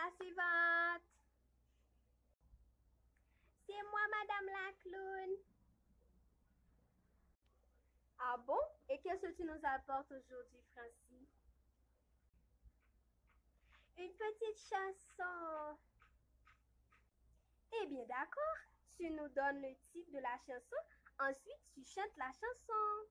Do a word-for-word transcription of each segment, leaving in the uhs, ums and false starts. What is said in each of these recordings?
La suivante. C'est moi, Madame la clown. Ah bon? Et qu'est-ce que tu nous apportes aujourd'hui, Francie? Une petite chanson. Eh bien, d'accord. Tu nous donnes le titre de la chanson. Ensuite, tu chantes la chanson.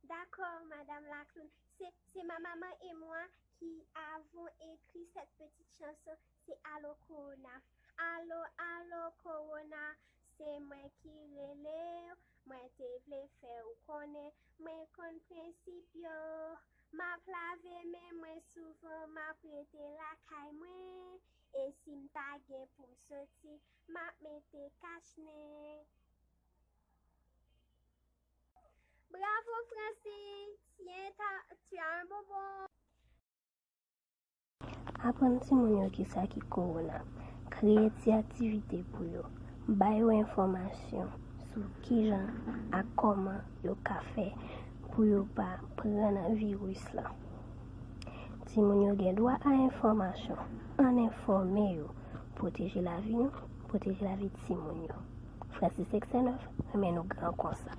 D'accord, Madame la clown. C'est, c'est ma maman et moi qui avons écrit cette petite chanson. C'est Allô Corona. Allô, allô Corona, c'est moi qui rele. Mwen te vle fè ou konnen, mwen konn prensip yo. M ap lave men mwen souvan, m ap rete lakay mwen. E si m ta gen pou m soti, m ap mete kachnen. Bravo, Francis! Tiens, t'as- tu as un bonbon. Aprann timoun yo kisa ki kowona. Kreye ti aktivite pou yo. Ba yo enfòmasyon sou kijan ak kòman yo ka fè pou yo pa pran nan viris la. Timoun yo gen dwa a enfòmasyon. Ann enfòme yo. Pwoteje lavi nou, pwoteje lavi timoun yo. Francis Exenov, renmen nou gran konsa.